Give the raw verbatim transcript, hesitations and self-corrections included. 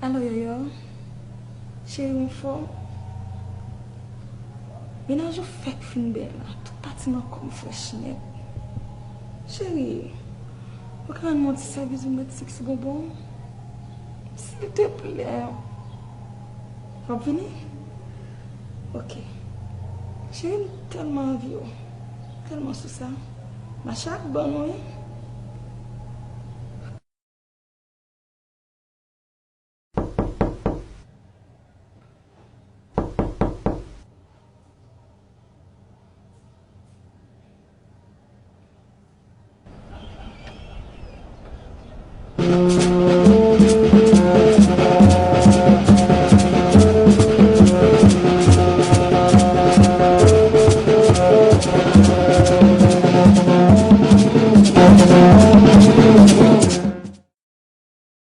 Alo, Yoyo. Cheri, ou anfòm? Mennaj ou fèk fin bèl la. Tout pati nan kò m frèch nèt. Cheri, ou ka rann mwen yon ti sèvis, yon ti sèks bonbon? Silteplè. W ap vini? Ok. Cheri, m tèlman anvi w. Tèlman sou sa. Mache ak bann ou, wi.